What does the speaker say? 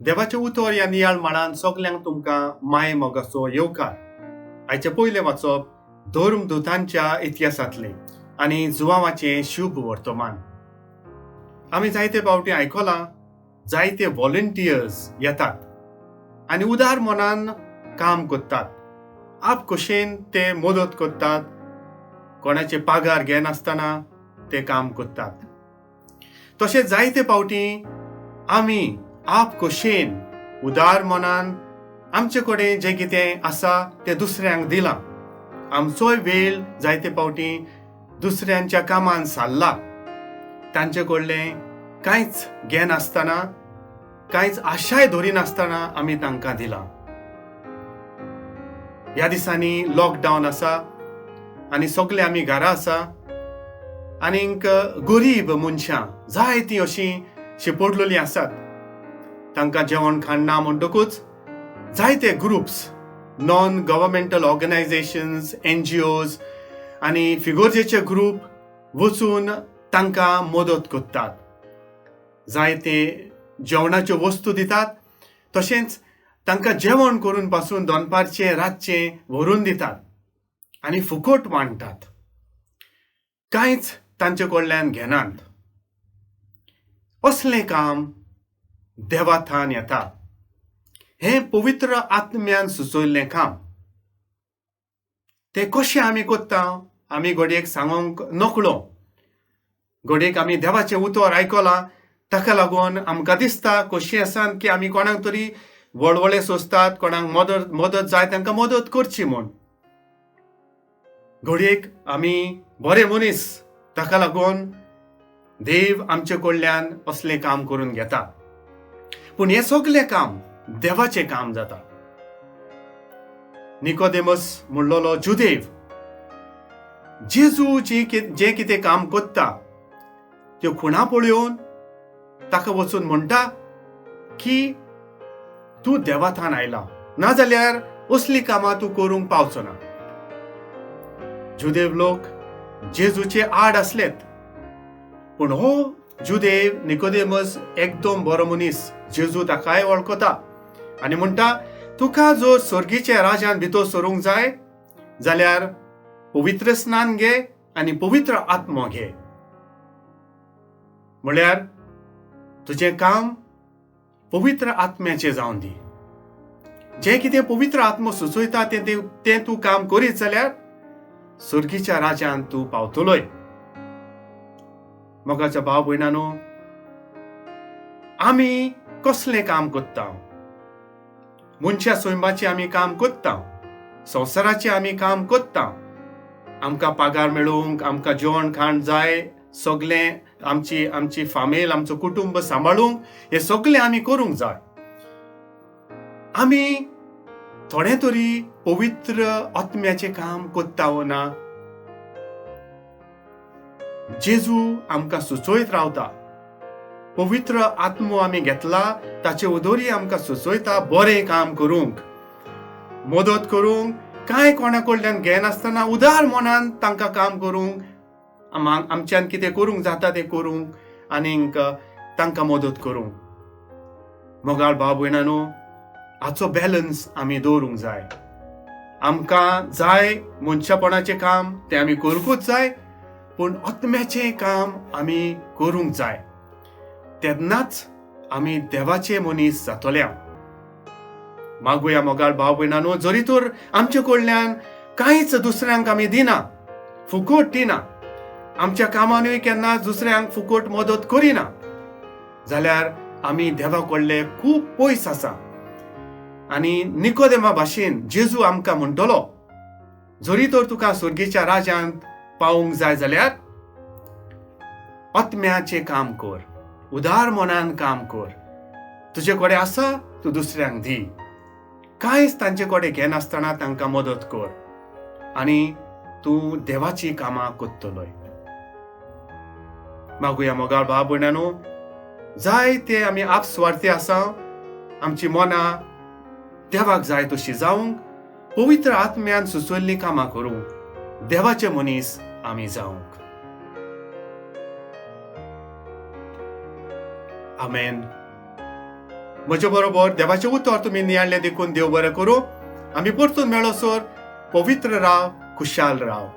देवाचें उतर ह्या नियाळ माळान सगल्यांक तुमकां माय मोगाचो येवकार. आयचें पयलें वाचप धर्मदूतांच्या इतिहासांतलें आनी जुवांवाचें शुभ वर्तमान. आमी जायते फावटी आयकलां, जायते व्हॉलंटियर्स येतात आनी उदार मनान काम करतात, आप खोशेन ते मदत करतात, कोणाचे पागार घेनासतना ते काम करतात. तशें जायते फावटी आमी आप खोशेन उदार मनान आमचे कडेन जें कितें आसा तें दुसऱ्यांक दिलां. आमचोय वेळ जायते फावटी दुसऱ्यांच्या कामान सारला. तांचे कडलें कांयच घेनासतना, कांयच आशाय धरिनासतना आमी तांकां दिलां. ह्या दिसांनी लॉकडावन आसा आनी सगळे आमी घरा आसा आनीक गरीब मनशां जायतीं अशीं शिपडलेलीं आसात. तांकां जेवण खाण ना म्हणटकूच जायते groups, non governmental organisations, N G Os आनी फिगोर्जेचे ग्रूप वचून तांकां मदत करतात. जायते जेवणाच्यो वस्तू दितात, तशेंच तांकां जेवण करून पासून दनपारचें रातचें व्हरून दितात आनी फुकट वांट्टात. कांयच तांचे कडल्यान घेनात. असलें काम देवा थान येता. हें पवित्र आत्म्यान सुचयल्लें काम. तें कशें आमी करता आमी घडयेक सांगूंक नकळो. घडयेक आमी देवाचें उतर आयकलां, ताका लागून आमकां दिसता कशी आसा की आमी कोणाक तरी वळवळे सोंसतात, कोणाक मदत जाय तांकां मदत करची म्हूण. घडयेक आमी बरे मनीस, ताका लागून देव आमचे कडल्यान असलें काम करून घेता. पूण हें सगलें काम देवाचें काम जाता. निकोदेमस म्हणलेलो जुदेव जेजू जें कितें काम करता त्यो खुणा पळोवन ताका वचून म्हणटा की तूं देवाथान आयला, नाजाल्यार असलीं कामां तूं करूंक पावचो ना. जुदेव लोक जेजूचे आड आसलेत, पूण हो जुदेव निकोदेमस एकदम बरो मनीस. जेजू ताकाय वळखता आनी म्हणटा, तुका जर स्वर्गीच्या राजान भितर सरूंक जाय जाल्यार पवित्र स्नान घे आनी पवित्र आत्मो घे. म्हळ्यार तुजें काम पवित्र आत्म्याचें जावन दी. जें कितें पवित्र आत्मो सुचयता तें तूं काम करीत जाल्यार स्वर्गीच्या राजान तूं पावतलोय. मोगाच्या भाव भयणानो, आमी कसलें काम करता? मनशा सैमाचें आमी काम करता, संवसाराचें आमी काम करता. आमकां पागार मेळूंक, आमकां जेवण खाण जाय, सगलें आमची आमची फामील, आमचो कुटुंब सांबाळूंक हें सगलें आमी करूंक जाय. आमी थोडें तरी पवित्र आत्म्याचें काम करता वो ना? जेजू आमकां सुचयत रावता. पवित्र आत्मो आमी घेतला ताचे उदोरी आमकां सुचयता बरें काम करूंक, मदत करूंक, कांय कोणा कडल्यान घेनासतना उदार मनान तांकां काम करूंक, आमच्यान कितें करूंक जाता तें करूंक आनीक तांकां मदत करूंक. मोगाळ भाव भयणानो, हाचो बॅलन्स आमी दवरूंक जाय. आमकां जाय मनशापणाचें काम तें आमी करूंकूच जाय, पूण आत्म्याचें काम आमी करूंक जाय. तेन्नाच आमी देवाचे मनीस जातले. मागुया मोगाळ भाव भयणानो, जरी तर आमचे कडल्यान कांयच दुसऱ्यांक आमी दिना, फुकट दिना, आमच्या कामानूय केन्ना दुसऱ्यांक फुकट मदत करिना जाल्यार आमी देवा कडले खूब पयस आसा. आनी निकोदेमा भाशेन जेजू आमकां म्हणटलो, जरी तर तुका स्वर्गीच्या राजांत पावूंक जाय जाल्यार आत्म्याचें काम कर, उदार मनान काम कर. तुजे कडेन आसा तूं दुसऱ्यांक दी, कांयच तांचे कडेन घेनासतना तांकां मदत कर आनी तूं देवाचीं कामां करतलोय. मागुया मोगाळ भाव भयणानो, जाय ते आमी आपस्वार्थी आसा, आमची मनां देवाक जाय तशी जावंक, पवित्र आत्म्यान सुचयल्लीं कामां करूंक देवाचे मनीस आमी जावंक. आमेन. म्हजे बरोबर देवाचें उतर तुमी नियाळ्ळें देखून देव बरें करूं. आमी परतून मेळो सर. पवित्र राव, खुशाल राव.